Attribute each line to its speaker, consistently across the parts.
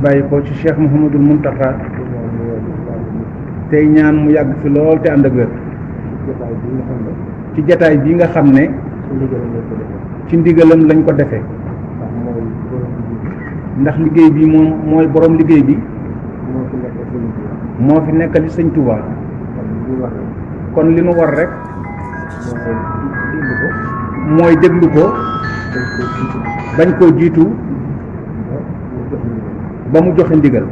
Speaker 1: bàyyi ko ci Cheikh Mouhamadul Mountakha tey ñaan mu yàgg fi lool te ànd ak wér ci jataay bi nga xam ne ci ndigalam lañ ko defee ndax liggéey bi moom mooy borom liggéey bi moo fi nekkali sëñ Touba kon li nu war rek mooy déglu ko bañ koo jiitu ba mu joxe ndigal.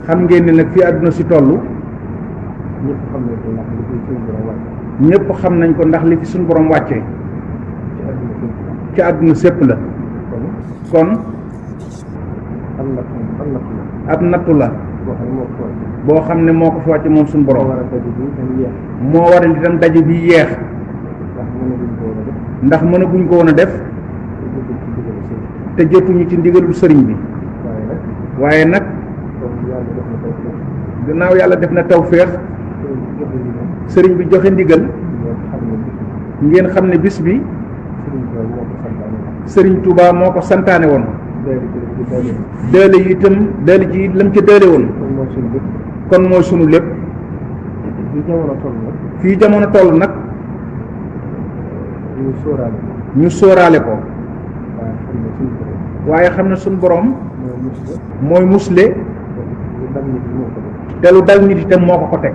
Speaker 1: xam ngeen ne nag fi àdduna si toll ñëpp xam nañ ko ndax li fi suñu borom wàccee ci àdduna sépp la kon ab nattu la boo xam ne moo ko fi wàcce moom suñu borom moo waral itam daje bi yeex ndax mënaguñ ko woon a def te jotuñu ci ndigalul sëriñ bi waaye nag gannaaw yàlla def na tawféex sëriñ bi joxe ndigal ngeen xam ne bis bi sëriñ Touba moo ko santaane woon dële yi itam dële ji lam ca dële woon kon mooy sunu lépp fii jamono toll nag ñu sóoraale ko waaye xam ne suñu borom mooy musle te lu dal nit itam moo ko teg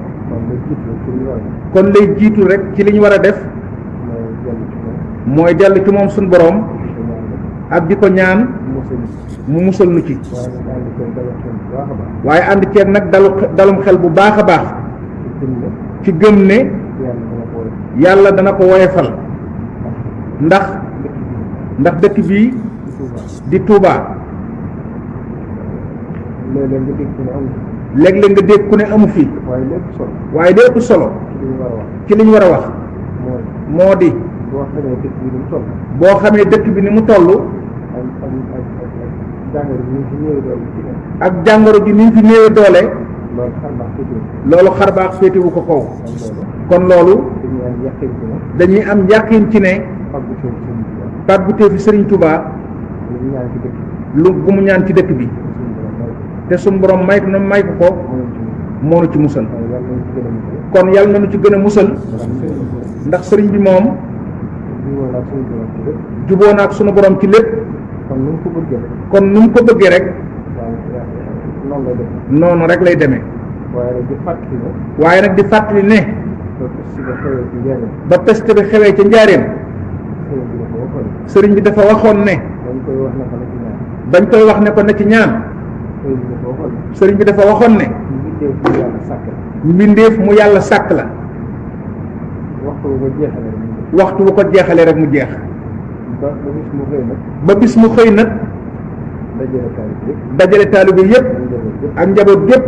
Speaker 1: kon lay jiitu rek ci li ñu war a def mooy dellu ci moom suñu borom ak di ko ñaan mu musal nu ci waaye ànd ceeg nag dalum xel bu baax a baax ci gëm ne yàlla dana ko woyefal ndax dëkk bii di Touba léeg-léeg nga dégg ku ne amu fi waaye li ëpp solo ci li ñu war a wax moo di boo xamee dëkk bi ni mu toll ak jàngoro ji ni mu fi néewe doole loolu xarbaax féetewu ko kaw kon loolu dañuy am yàqin ci ne pàggutee fi Serigne Touba lu bu mu ñaan ci dëkk bi te suñu borom may ko moo nu ci musal kon yàlla na nu ci gën a musal ndax sëriñ bi moom juboo na ak sunu borom ci lépp kon nu mu ko bëggee rek noonu rek lay demee waaye nag di fàttali ne ba peste bi xewee ca njaareem sëriñ bi dafa waxoon ne bañ koy wax ne ko na ci ñaan sëriñ bi dafa waxoon ne mbindeef mu yàlla sàkk la waxtu bu ko jeexalee rek mu jeex ba bis mu xëy nag dajale taalibe yépp ak njaboot yépp